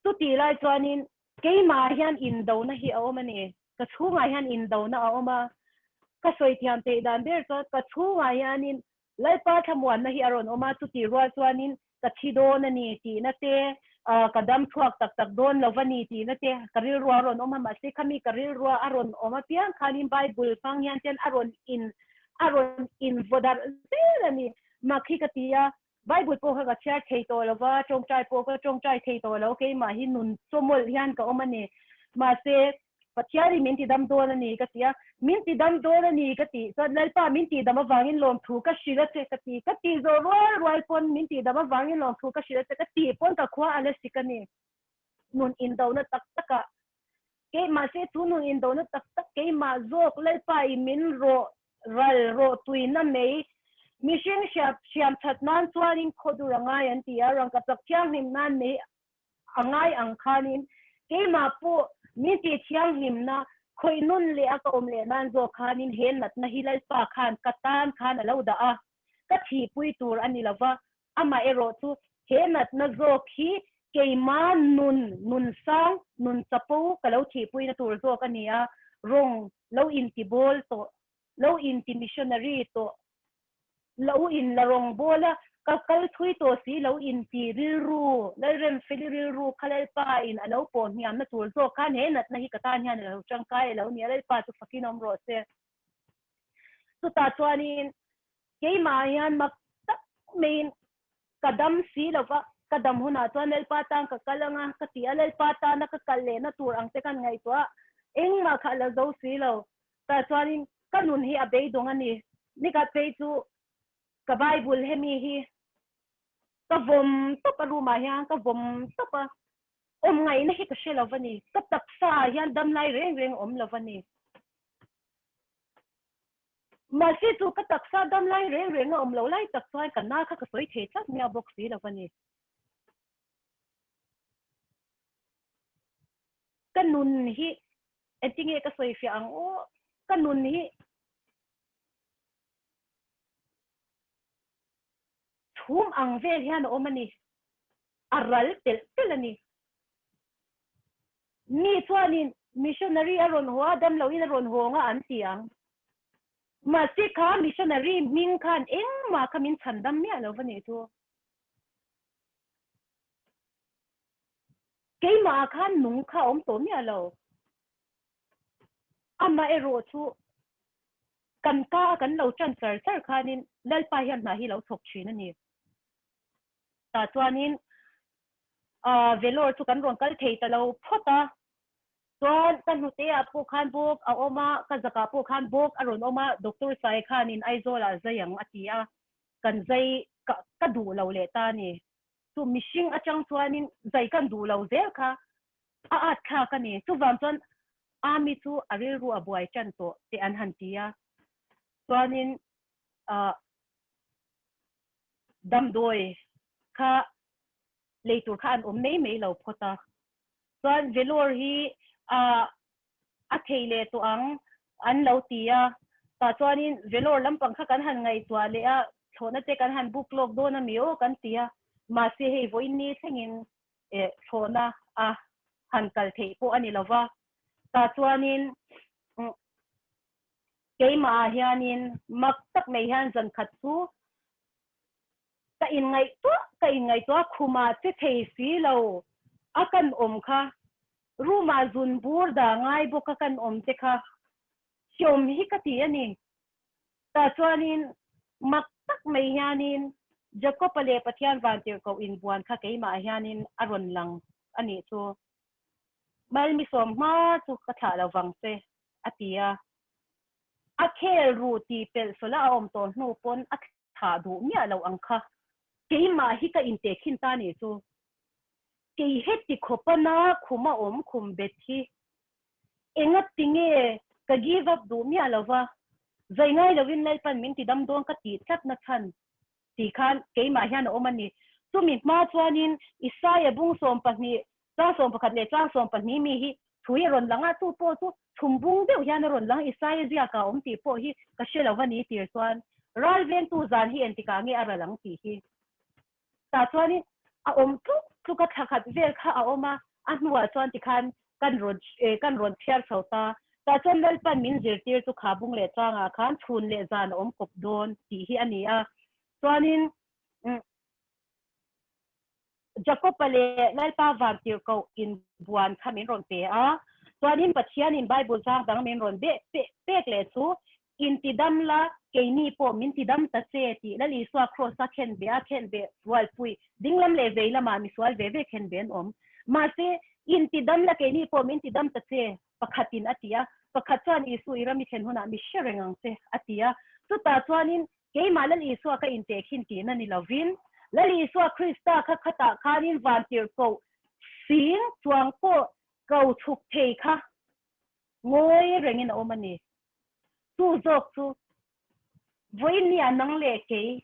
A: chutih lai chuanin keimah ah hian indona hi a awm a ni. Ka chhungah hian indona a awm a, ka sawi thiam theih dan ber chuan ka chhungah hianin Lalpa thlamuanna hi a rawn awm a, chutih rual chuanin ka thi dawn a ni tihna te, ka dam chhuak tak tak dawn lo va ni tihna te ka rilrua a rawn awm a, mahse khami ka rilrua a rawn awm apiang khanin Bible hmang hian chuan a rawn in a rawn invaw darh zel a ni. Mak hi ka ti a, Bible pawh kha ka chhiar thei tawh lo va, tawngtai pawh ka tawngtai thei tawh lo, keimah hi nun chawmawlh hian ka awm a ni. Mahse, Pathianin min tidam dawn a ni ka ti a, min tidam dawn a ni ka tih chuan Lalpa min tihdam avangin lawmthu ka hrilh a che ka ti, ka tih zawh rual rual pawn min tihdam avangin lawmthu ka hrilh a che ka tih pawn ka khua a la sik a ni. Nun indona tak takah keimah se chu nun indona tak tak keimah zawk Lalpa i min rawh. Ral rawh tuina mei mihring hriam that nan chuanin khaw dur a ngai an ti a, rangkachak thianghlim nan mei a ngai ang khanin keimah pawh min tih thianghlimna khawih nun leh a ka awm leh nan zawk khanin he natna hi Lalpa khan ka tan khan a lo dah a, ka thihpui tur a ni lova, amaherawh chu he natna zawk hi keimah nun, nun sang, nun chapo ka lo thihpuina tur zawk a ni a, rawng lo inti bawl tawh, lo inti missionary tawh, lo in la rawng bawl a, ka kal thui tawh si lo inti rilru, Lalremfeli rilru kha Lalpa in a lo pawh hniamna tur zawk khan he natna hi ka tan hian a lo tangkai a lo ni a, Lalpa chu fakin awm rawh se. Chutah chuanin keimah hian mak tak maiin ka dam si lo va, ka dam hunah chuan Lalpa tan ka kal anga ka ti a, Lalpa tana ka kal lehna tur ang te kan ngaihtuah engmah kha a la zo si lo. Tah chuanin ka nun hi a beidawng a ni. Nikhat phei chu ka Bible hemi hi ka vawm tawp a, room ah hian ka vawm tawp a, awm ngaihna hi ka hre lo va ni. Ka taksa ah hian dam lai reng reng a awm lo va ni. Mahse chu ka taksa dam lai reng reng a awm lo lai tak chuan ka na kha ka sawi thei tlat nia bawk si lo va ni. Ka nun hi engtinge ka sawi fiah ang aw, ka nun hi chhum ang vel hian a awm a ni, a ral telh telh a ni. Mi chuanin missionary a rawn haw a, damloin a rawn hawng a an ti ang. Mahse kha missionary hming khan engmah kha min chhan dam miah lo va nih chu. Keimah ah khan nung kha a awm tawh miah lo. Amaherawh chu kan ka a kan lo tan char char khanin Lalpa hian hna hi lo thawk thin a ni. Tah chuanin Vellore chu kan rawn kal thei ta lo phawt a. Chuan ka hnute ah pawh khan bawk a awm a, ka zakah pawh khan bawk a rawn awm a, Doctor Sai khanin Aizawl ah zai ang a ti a, kan zai ka duh lo leh ta a ni. Chu mihring atang chuanin zai kan duh lo zel kha a at thlak a ni. Chuvang chuan Ami chu a rilru a buai tan tawh teh an han ti a. Chuanin ah damdawi kha lei tur kha an awm mai mai lo phawt a. Chuan Vellore hi ah a thei leh tawh ang an lo ti a, tah chuanin Vellore lampang kha kan han ngaihtuah leh a, thlawhna te kan han book lawk dawn a mi aw kan ti a, mahse hei vawiin ni thlengin eh thlawhna a han kal theih pawh a ni lo va, tah chuanin keimah ah hianin mak tak mai hian zan khat chu ka inngaihtuah ka inngaihtuah khumah che thei si lo a kan awm kha Room ah zun bur dah ngai bawk a kan awm te kha hriawm hi ka ti a ni. Tah chuanin mak tak mai hianin Jacob-a leh Pathian vantirhkoh inbuan kha keimah hianin a rawn lang a nih chu. Malmisawm hma chu ka thlah lo vang che a ti a. A khel ru tih pelh sawla a awm tawh hnu pawn a thlah duh miah lo ang kha. Keimah hi ka intehkhin ta nih chu. Kei heti khawpa na khum a awm khum bet hi enga tinge ka give up duh miah lo va, zai ngai lovin Lalpan min ti dam dawn ka tih tlat na chhan ti khan keimah hian a awm a ni. Chumi hma chuanin Isaia bung 12, chang 11 leh chang 12 mi hi thui a rawn lang a, chu pawh chu chhum bung deuh hian a rawn lang Isaia ziakah a awm tih pawh hi ka hre lo va ni tir chuan ral vengtu zan hi engtikah nge a ral ang tih hi. Tah chuanin a awm tluk tluk a, thla khat vel kha a awm a, a hnuah chuan tikhan kan rawn kan rawn chhiar chho ta. Tah chuan Lalpan min zirtir chu kha bung leh changah khan chhun leh zan a awm kawp dawn tih hi a ni a. Chuanin Jakob-a leh Lalpa vantirhkoh inbuan kha min rawn pe a. Chuanin Pathianin Bible chang dang min rawn pek leh chu Inti dam la, keini pawh min ti dam ta che tih Lal Isua Kraws a khen ve a, khen ve rualpui dinglam leh vei lamah misual ve ve khen ve an awm. Mahse, inti dam la, keini pawh min ti dam ta che, pakhatin a ti a, pakhat chuan Isu i ram i thlen hunah mi hre reng ang che a ti a. Chutah chuanin keimah Lal Isua ka intehkhin tihna ni lovin, Lal Isua Krista kha khatah khanin vantirhkoh sing chuang pawh ko chhuk thei kha ngawi rengin a awm a ni. Chu zawk chu. Vawinia nang leh kei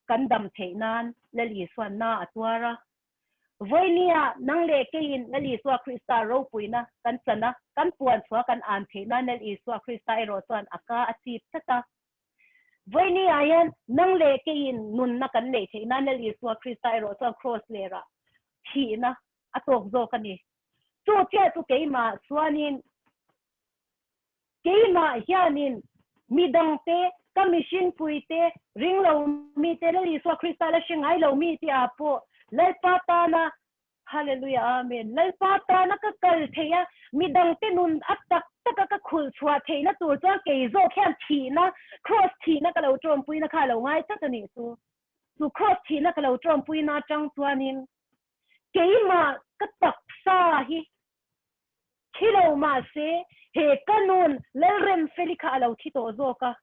A: kan dam theih nan Lal Isuan na a tuar a. Vawinia nang leh keiin Lal Isua Krista ropuina kan chan a, kan puan chhuah kan an theih nan Lal Isua Krista erawh chuan a ka a chip tlat a. Vawinia hian nang leh keiin nunna kan neih theih nan Lal Isua Krista erawh chuan kraws lerah thihna a tawk zawk a ni. Chu chiah chu keimah chuanin Keimah hianin midangte, ka mihringpuite, ringlo mite, Lal Isua Krista la hre ngai lo mite ah pawh Lalpa tana, Hallelujah Amen, Lalpa tana ka kal theih a, midangte nun a tak taka ka khulh chhuah theihna tur chuan kei zawk hian thihna, Kraws thihna ka lo tawmpuina kha a lo ngai tlat a nih chu. Chu Kraws thihna ka lo tawmpuina atang chuanin keimah ka taksa hi Thi lo mahse, he ka nun Lalremfeli kha a lo thi tawh zawk a.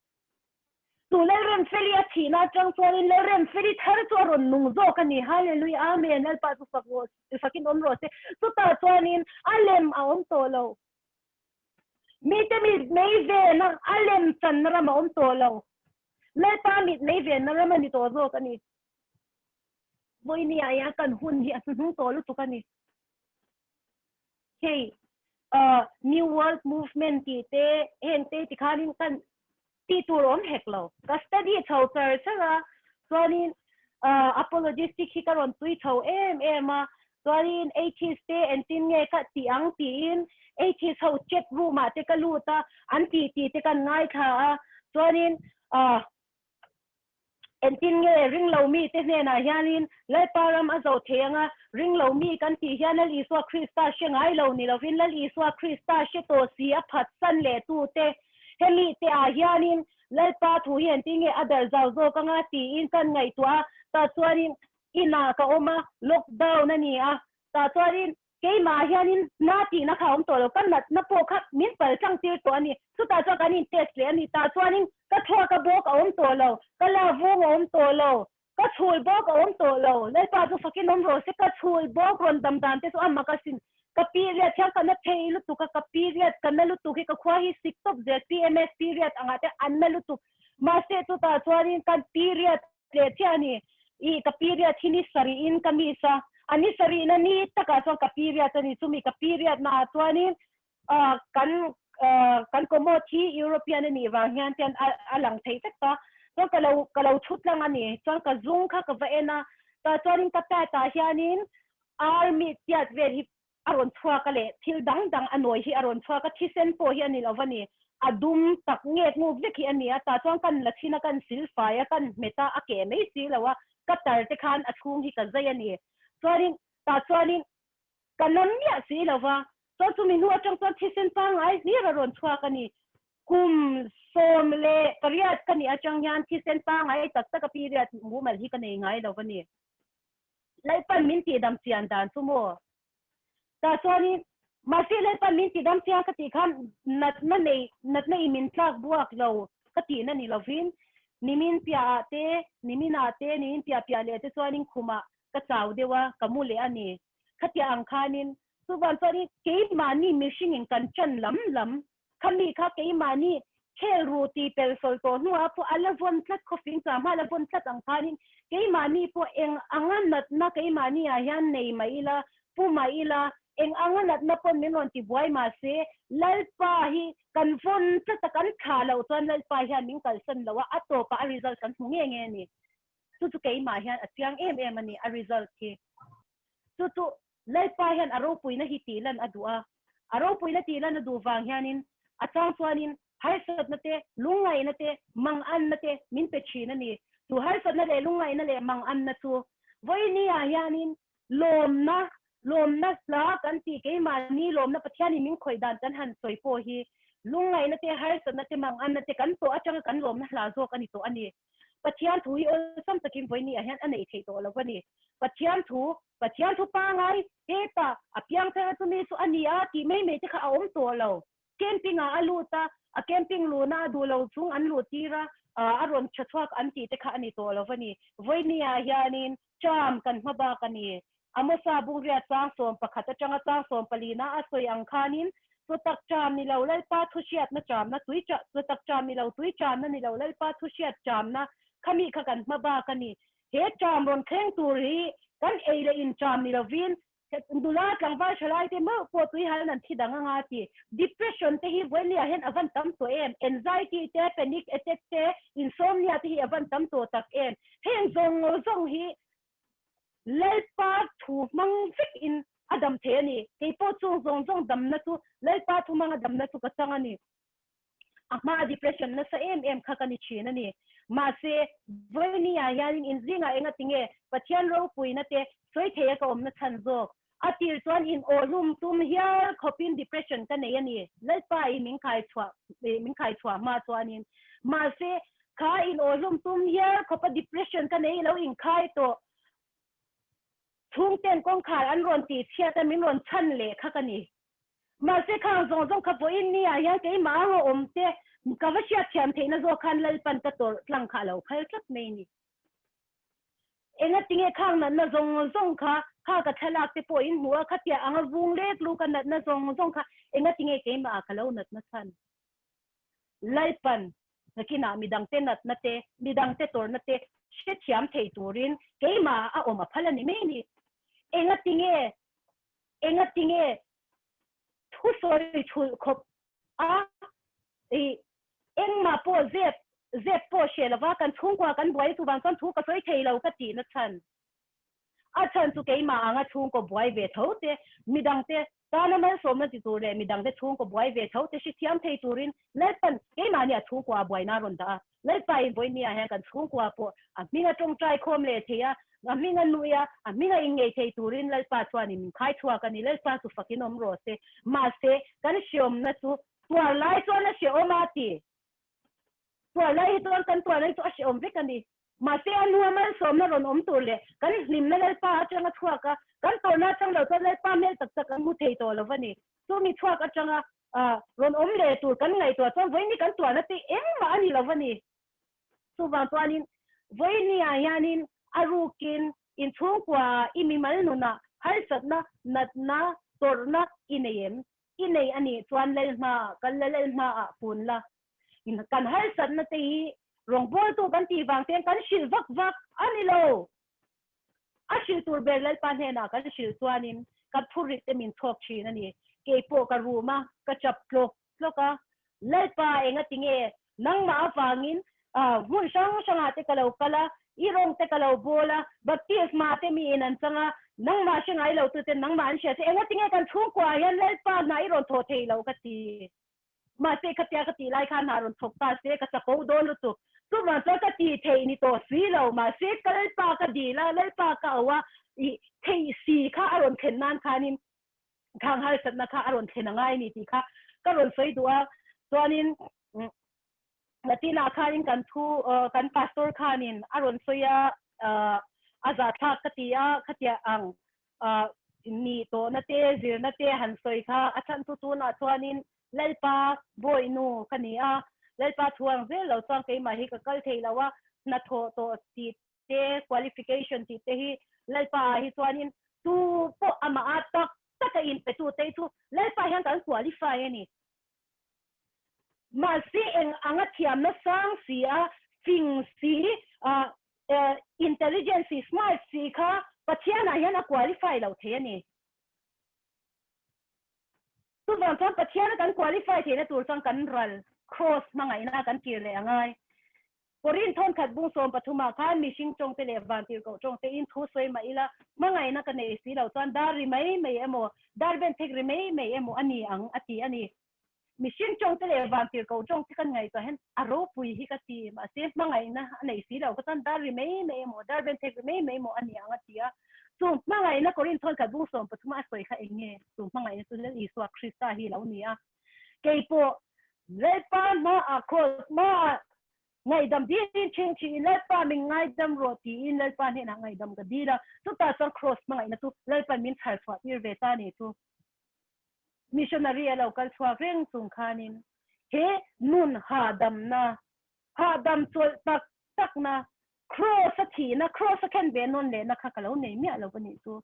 A: Chu Lalremfeli a thihna atang chuanin Lalremfeli thar chu a rawn nung zawk a ni. Hallelujah, Amen, Lalpa chu fak rawh, fakin awm rawh se. Chutah chuanin a lem a awm tawh lo. Mite mit mei vena a lem channa ram a awm tawh lo. Lalpa mit mei venna ram a ni tawh zawk a ni. Vawinia hian kan hun hi a hnuhnung tawh lutuk a ni. Hei New World Movement tih te heng te tikhanin kan tih tur awm hek lo. Ka study chho char char a, chuanin apologistic hi ka rawn tui chho em em a, chuanin atheist te engtin nge ka tih ang tiin atheist ho chat room ah te ka lut a, an tih tih te kan ngaithla a, chuanin Engtin nge ringlo mite hnenah hianin Lalpa ram a zo thei anga ringlo mi kan tih hian Lal Isua Krista hre ngai lo ni lovin Lal Isua Krista hre tawh si a phatsan leh tute hemi te ah hianin Lalpa thu hi engtin nge a darh zau zawk anga tiin kan ngaihtuah a, tah chuanin inah ka awm a, lockdown a ni a, tah chuanin Keimah hianin na tihna kha a awm tawh lo, ka natna pawh kha min pal tlang tir tawh a ni. Chutah chuan kan in test leh a ni. Tah chuanin ka thluak a bawk a awm tawh lo, ka la vung a awm tawh lo, ka chhul bawk a awm tawh lo. Lalpa chu fakin awm rawh se, ka chhul bawk rawn dam dan te chu a mak asin. Ka period hian ka na thei lutuk a, ka period ka na lutuk hi ka khua hi sik tawp zel, PMS period angah te an na lutuk. Mahse chutah chuanin kan period Tleh chiah a ni. Ih, ka period hi ni sarihin ka miss a, a ni sarihna ni takah chuan ka period a ni. Chumi ka period naah chuanin kan kan commode hi European a nih vang hian tian a lang thei vek a, chuan ka lo ka lo thu tlang a ni. Chuan ka zung kha ka va en a, tah chuanin ka pad ah hianin army tiat vel hi a rawn chhuak a leh thil dang dang a nawi hi a rawn chhuak a, thisen pawh hi a ni lo va ni, a dum tak ngek nguk vek hi a ni a, tah chuan kan la chhin a, kan sil fai a, kan hmet a, a keh mai si lo a, ka tar te khan a chhung hi ka zai a ni, chuanin tah chuanin ka nam miah si lo va, chuan chumi hnu atang chuan thisen pangngai hlir a rawn chhuak a ni, kum 18 ka nih atang hian thisen pangngai tak tak a period mumal hi ka nei ngai lo va ni. Lalpan min tihdam chian dan chu maw? Tah chuanin, Mahse Lalpan min tihdam chian ka tih khan natna nei, natna i min tlak buak lo ka tihna ni lovin, nimin piahah te, niminah te, nimin piah piah leh te chuanin khumah ka chau deuh a, ka mu leh a ni. Khatiah ang khanin, chuvang chuanin keimahni mihringin kan chan lam lam Khami kha keimahni khel ru ti pel sawl tawh hnuah pawh a la vawn tlat khawpin chah hma la vawn tlat ang khanin keimahni pawh eng anga natna keimahni ah hian nei mah ila, pu mah ila, eng anga natna pawn min rawn ti buai mah se Lalpa hi kan vawn tlat a, kan thlah loh chuan Lalpa hian min kalsan lo a, a tawpah a result kan hmu nge nge a ni. Chu chu keimah hian a chiang em em a ni a result hi. Chu chu Lalpa hian a ropuina hi tih lan a duh a, a ropuina tih lan a duh vang hianin a chang chuanin harsatna te, lungngaihna te, manganna te min pe thin a ni. Chu harsatna leh lungngaihna leh manganna chu vawinia hianin lawmna, lawmna hla kan tih keimahni lawmna Pathianin min khawih dan kan han sawi pawh hi lungngaihna te, harsatna te, manganna te kan tawh atanga kan lawmna hla zawk a ni tawh a ni. Pathian thu hi awlsam takin vawinia hian a neih theih tawh lo a ni. Pathian thu Pathian thu pangai hetah a piang thar a chumi chu a ni a tih mai mai te kha a awm tawh lo. Camping ah a lut a, a camping luhna a duh lo chung an luh tir a, a rawn tha chhuak an tih te kha a ni tawh lo a ni. Vawinia hianin term kan hma bak a ni. Amosa Bungria chang 11 atanga chang 14 na a sawi ang khanin. Chawtak ṭam ni lo Lalpa thu hriatna ṭamna, tui chawtak ṭam ni lo tui ṭamna ni lo Lalpa thu hriat ṭamna khami kha kan hma bak a ni. He ṭam rawn thleng tur hi kan ei leh in ṭam ni lovin nula tlangval ṭhalai te meuh pawh tui hal nan thi dang anga ti. Depression te hi vawinia hian a van tam tawh em? Anxiety te, panic attack te, insomnia te hi a van tam tawh tak em? Heng zawng zawng hi Lalpa thu hmang vek in a dam thei a ni. Kei pawh chung zawng zawng damna chu Lalpa thu hmanga damna chu ka chang a ni. A hma depression nasa em em kha ka ni thin a ni. Mahse, vawiini ah hianin inzingah enga tinge Pathian ropuina te sawi thei a ka awmna chhan zawk? A tir chuan in aw hlum tum hial khawpin depression ka nei a ni. Lalpa i min khai chhuah min khai chhuah hma chuanin. Mahse, kha in aw hlum tum hial khawpa depression ka nei lo inkhai tawh. Chhungten kawngkhar an rawn tih chhiat a min rawn chhan leh kha ka ni. Mahse khang zawng zawng kha vawiin ni ah hian keimah anga awm te ka va hriatthiam theihna zawk khan Lalpan ka tawrh tlang kha a lo phal tlat mai ni. Engatinge khang natna zawng zawng kha, kha ka thlalak te pawh in hmu a, khatia anga vung lek lu ka natna zawng zawng kha engatinge keimah ah ka lo natna chhan? Lalpan nakinah midangte natna te, midangte tawrhna te hrethiam thei turin keimah ah a awm a phal a ni mai ni. Engatinge, engatinge thusawi thulh khawp a i engmah pawh zep zep pawh hre lova kan chhungkua kan buai chuvang chuan thu ka sawi thei lo ka tih na chhan. A chhan chu keimah anga chhungkaw buai ve tho te, midangte tana malsawmna ti tur leh midangte chhungkaw buai ve tho te hrethiam thei turin Lalpan keimahni a chhungkua a buaina a rawn dah a. Lalpain vawinia hian kan chhungkua pawh a hming a tawngtai khawm leh thei a, a hming a nui a, a hming a inngei thei turin Lalpa chuanin min khai chhuak a ni. Lalpa chu fakin awm rawh se. Mahse, kan hreawmna chu tuar lai chuan a hreawm a ti. Tuar lai hi chuan kan tuar lai chu a hreawm vek a ni. Mahse, a hnua malsawmna rawn awm tur leh kan hlimna Lalpa atanga chhuak a, kan tawrhna atang lo chuan Lalpa hmel tak tak an hmu thei tawh lo va ni. Chumi chhuak atanga rawn awm leh tur kan ngaihtuah chuan vawiini kan tuahna te engmah a ni lo va ni. Chuvang chuanin vawiini ah hianin a rukin inchhungkua ah i mimal nunah harsatna, natna, tawrhna i nei em? I nei a nih chuan lal hmaah kal la, lal hmaah pun la. Kan harsatna te hi rawngbawltu kan tih vang ten kan hrilh vak vak a ni lo. A hrilh tur ber Lalpa hnenah kan hrilh chuanin ka phurrit te min chhawk thin a ni. Keipawh ka rum a, ka chap tlawk tlawk a. Lalpa enga tinge nangmah avangin hmun hrang hrangah te ka lo kal a, i rawng te ka lo bawl a, baptisma te miin an chang a, nangmah hre ngai lo tute nangmah an hria che, enga tinge kan chhungkua ah hian Lalpa hna i rawn thawh thei lo ka ti. Mahse khatia ka tih lai khan hna rawn thawk ta se ka chapo dawn lutuk. Chuvang chuan ka tih theih ni tawh si lo. Mahse ka Lalpa ka dil a, Lalpa ka auh a, ih theih si kha a rawn thlen nan khanin khang harsatna kha a rawn thlen a ngai a ni tih kha ka rawn sawi duh a. Chuanin Latinah khanin kan thu kan pastor khanin a rawn sawi a, a zahthlak ka ti a, khatia ang Nih tawhna te, zirna te han sawi kha a chhan chu tunah chuanin Lalpa bawihnu ka ni a, Lalpa thu ang zel lo chuan keimah hi ka kal thei lo a, hnathawh tawh tih te, qualification tih te hi Lalpa ah hi chuanin tu pawh amah a tak taka inpetu te hi chu Lalpa hian kan qualify a ni. Mahse eng anga thiamna sang si a, fing si, intelligent si, smart si kha Pathianah hian a qualify lo thei a ni. Chuvang chuan Pathiana kan qualify theihna tur chuan kan ral, cross, hmangaihna kan tir leh a ngai. Korin thawnkhat bung 13 ah khan mihring tawngte leh vantirhkoh tawngte in thu sawi mah ila hmangaihna ka nei si lo chuan dar ri mai mai emaw, dar ben thek ri mai mai emaw a ni ang a ti a ni. Mihring tawngte leh vantirhkoh tawngte kan ngaihtuah hian a ropui hi ka ti, mahse hmangaihna a nei si lo ka chuan dar ri mai mai emaw, dar ben thek ri mai mai emaw a ni ang a ti a. Chu hmangaihna Korin thawnkhat bung 13 a sawi kha eng nge? Chu hmangaihna chu Lal Isua Krista hi lo ni a. Keipawh Lalpa hmaah cross hmaah ngaihdam dilin ṭhing ṭhiin Lalpa min ngaidam rawh tiin Lalpa hnenah ngaihdam ka dil a, chutah chuan cross hmangaihna chu Lalpan min chhar chhuah tir ve ta ni chu. Missionary a lo kal chhuak reng chung khanin he nun hahdamna, hahdam chawlh tak takna, cross a thihna, cross a khen ve nawn lehna kha ka lo nei miah lo a nih chu.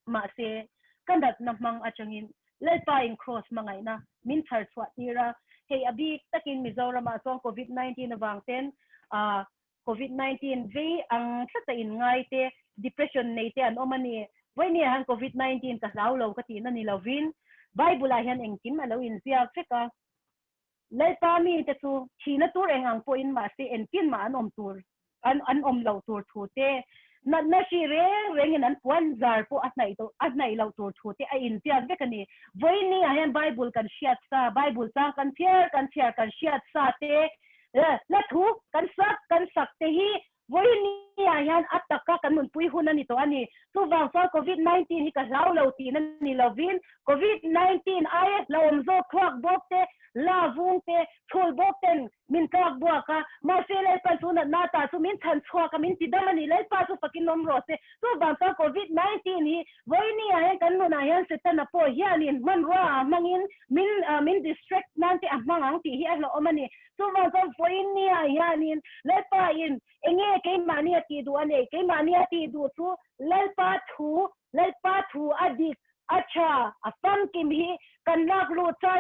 A: Mahse, ka natna hmang atangin Lalpa in Kraws hmangaihna min chhar chhuah tir a, hei a bik takin Mizoram ah chuan Covid 19 avang ten ah Covid 19 vei ang tlata in ngai te, depression nei te an awm a ni. Vawinia hian Covid 19 ka hlau lo ka tihna ni lovin Bible ah hian engkim a lo inziak vek a. Lalpa mite chu thihna tur eng ang pawhin mahse entin mah an awm tur an an awm loh tur thu te, natna hri reng rengin an puan zar pawh a hnaih tawh a hnaih loh tur thu te a inziak vek a ni. Vawiin ah hian Bible kan hriat sa, Bible chang kan chhiar kan chhiar kan hriat sa te, hla thu kan sak kan sak te hi Vawiin ah hian a taka kan nunpui hun a ni tawh a ni. Chuvang chuan Covid 19 hi ka hlau lo tihna ni lovin Covid 19 aia hlauhawm zawk thluak bawk te, la vung te, chhul bawk ten min tlak buak a. Mahse Lalpan chu natna ta chu min chhan chhuak a, min ti dam a ni. Lalpa chu fakin awm rawh se. Chuvang chuan Covid 19 hi vawiin ah hian kan nunah hian Setana pawh hianin hmanrua ah hmangin min min distract nan te a hmang ang tih hi a hlauhawm a ni. Chuvang chuan vawiin nia hianin Lalpa in enge keimahni a tih duh a nei? Keimahni a tih duh chu Lalpa thu, Lalpa thu a dik, a tha, a famkim hi kan lak luh char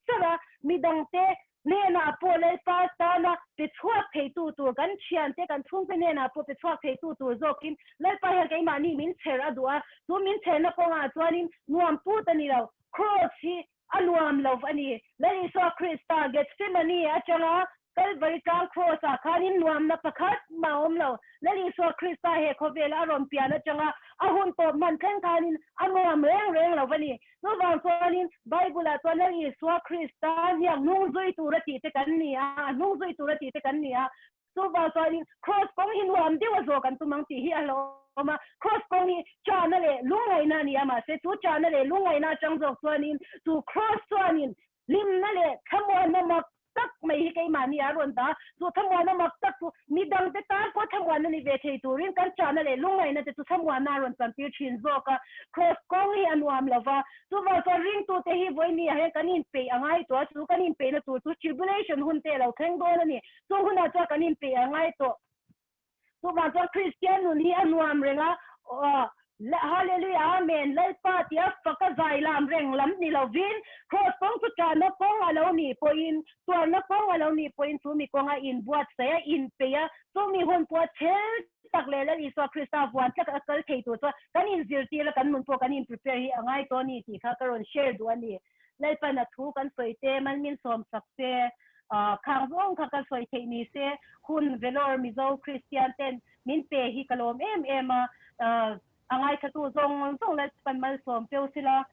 A: char a, midangte hnenah pawh Lalpa tana pe chhuak theitu tur, kan thiante, kan chhungte hnenah pawh pe chhuak theitu tur zawkin Lalpa hian keimahni min chher a duh a, chu min chherna kawngah chuanin nuam put a ni lo, Kraws hi A nuam lo a ni. Lal Isua Krista Gethsemane atanga Kalvari tlang Kraws ah khanin nuamna pakhat mah a awm lo. Lal Isua Krista he khawvela a rawn pian atanga a hun tawp hman thleng khanin a nuam reng reng lo a ni. Chuvang chuanin Bible ah chuan Lal Isua Krista hniak hnung zui tura tih te kan ni a, a hnung zui tura tih te kan ni a. Chuvang chuanin Kraws kawng hi nuam deuh a zawh kan tum ang tih hi a hlauhawm a. Kraws kawng hi chahna leh lungngaihna a ni a, mahse chu chahna leh lungngaihna atang zawk chuanin chu Kraws chuanin hlimna leh thlamuanna mak tak mai hi keimahni a rawn dah a. Chu thlamuanna mak tak chu midangte tan pawh thlamuanna ni ve thei turin kan chahna leh lungngaihna te chu thlamuanna a rawn chantir thin zawk a. Kraws kawng hi a nuam lo va, Chuvang chuan ringtute hi vawinia hian kan inpeih a ngai tawh a, chu kan inpeihna tur chu tribulation hun te a lo thleng dawn a ni. Chung hunah chuan kan inpeih a ngai tawh. Chuvang chuan Kristian nun hi a nuam reng a, Hallelujah Amen Lalpa tia faka zai lam reng lam ni lovin Kraws kawng chu ṭahna kawng a lo nih pawhin, tuarna kawng a lo nih pawhin chu mi kawnga inbuatsaih a, inpeih a, chu mi hun pawh a chhel tak leh Lal Isua Krista vuan tlat a kal thei tur chuan kan inzirtir a, kan nun pawh kan in prepare hi a ngai tawh a ni tih kha ka rawn share duh a ni. Lalpan a thu kan sawi te, man min sawm sak se, khang zawng kha ka sawi theih ni se, hun Vellore Mizo Kristian ten min pe hi ka lawm em em a, a ngaithatu zawng zawng Lalpan malsawm cheu sila,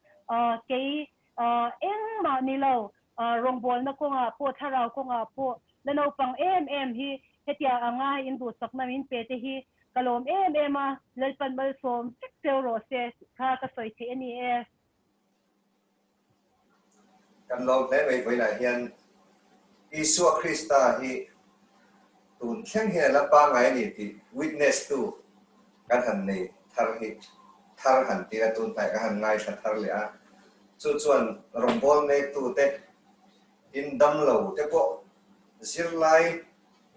A: kei engmah ni lo rawngbawlna kawngah pawh thlarau kawngah pawh la naupang em em hi hetia anga induhsakna min pe te hi ka lawm em em a, Lalpan malsawm vek cheu rawh se kha ka sawi theih a ni e.
C: Kan lawm hle mai vawiinah hian Isua Krista hi tun thleng hian a la pangngai a ni tih witness tu kan han nei thar hi thar han tih a tun hnaih ka han ngaithla thar leh a chu chuan rawngbâwl mek tute in damlo te pawh zirlai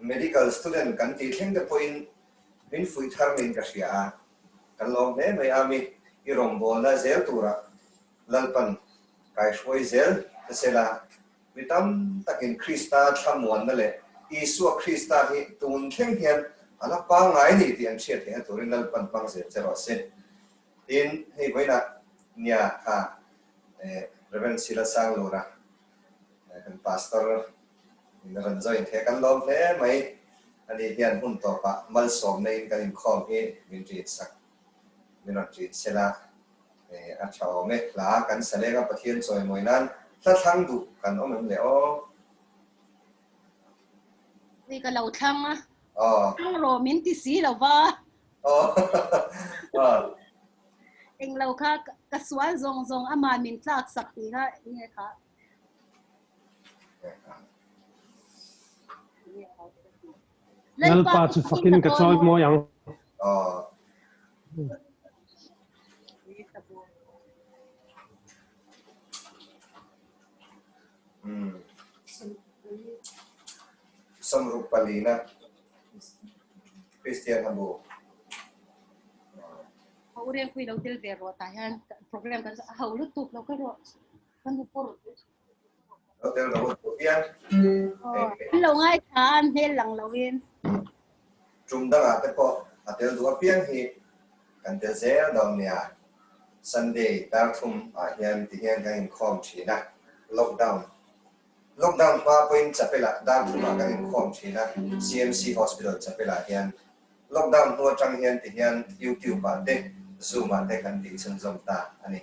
C: medical student kan tih thleng te pawhin min fuih thar niin ka hria a. Kan lawm hle mai a mi i rawngbawlna zel tura Lalpan kaihruai zel ta sela, mi tam takin Krista thlamuanna leh Isua Krista hi tun thleng hian a la pangngai ni tih an hriat theihna turin Lalpan hmang zel che rawh se. Tin, hei vawiinah nia kha Rev. Sila Sanglura kan Pastor in a rawn join thei a, kan lawm hle mai. Ani hian hun tawpah malsawmna in kan inkhawm hi min ṭin sak, min rawn ṭin sela a ṭha awm e. Hla kan sa leng a, Pathian chawimawi nan hla thlang duh kan awm em le aw?
A: Ni ka lo thlang a, thlang rawh min ti si lo va. Englo kha ka sual zawng zawng ama min tlak sak tih kha nge kha.
B: Lalpa chu fakin ka chawi mawi ang.
C: Samruk palina Christian habu.
A: Ho riang pui lo tel ve rawh tah hian program kan ho lutuk lo ka rawh.
C: Lo tel rawh u duh piang.
D: An lo ngaithla a, an hmel lang loin.
C: Tum dangah te pawh a tel duh apiang hi kan tel zel dawn nia. Sunday dar thum ah hian ti hian kan inkhawm thin a, lockdown lockdown hma pawhin chapel ah dar thum ah kan inkhawm thin a, CMC Hospital chapel ah hian lockdown hnu atang hian ti hian YouTube ah te Zoom ah te kan tih chhunzawm ta a ni.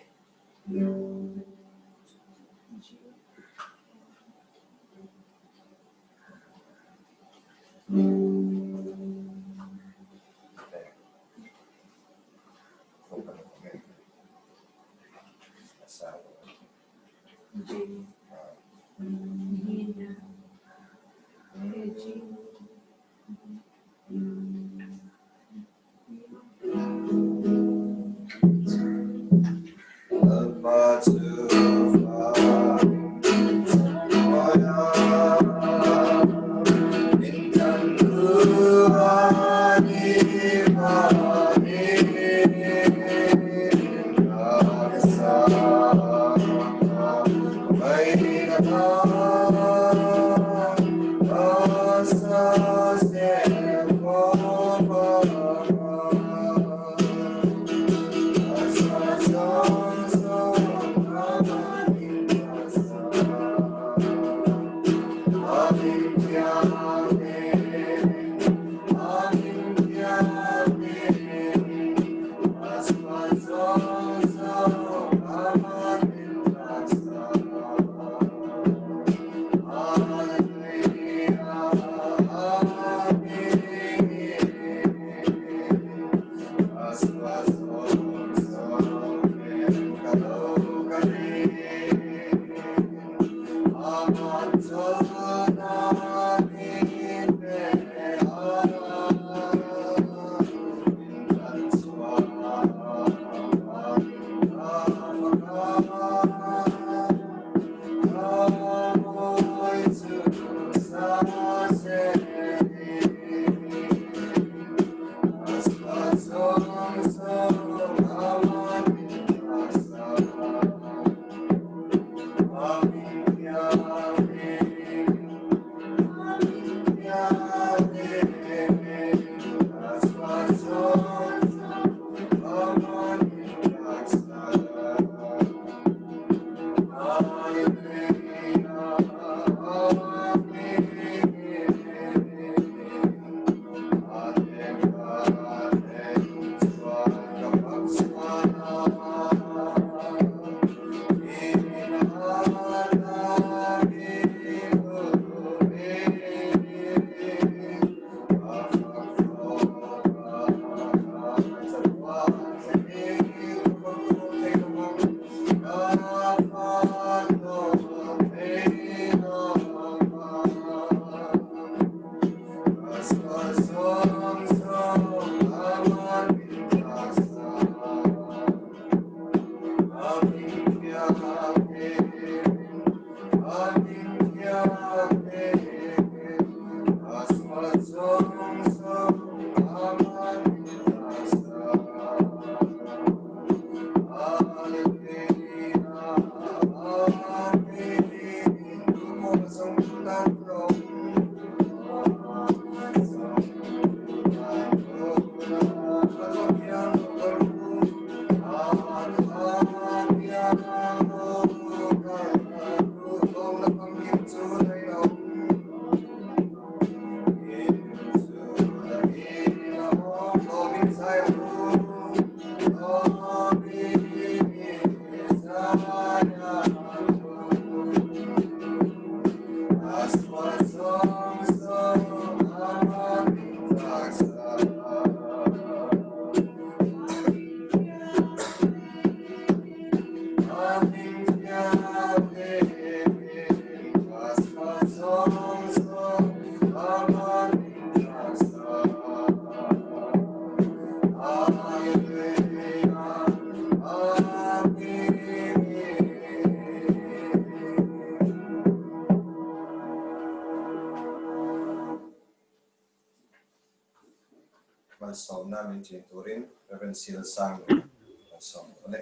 C: Malsawmna min ṭin turin Rev. Silsang kan sawm dawn e.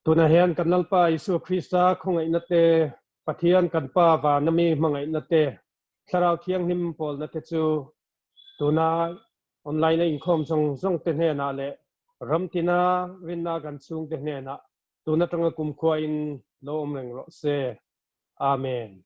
B: Tunah hian kan Lalpa Isua Krista khawngaihna te, Pathian kan Pa vana mi hmangaihna te, Thlarau Thianghlim pawlna te chu tuna online a inkhawm zawng zawng te hnenah leh ram tina rinna kan chhungte hnenah tun atanga kumkhua in lo awm reng rawh se. Amen.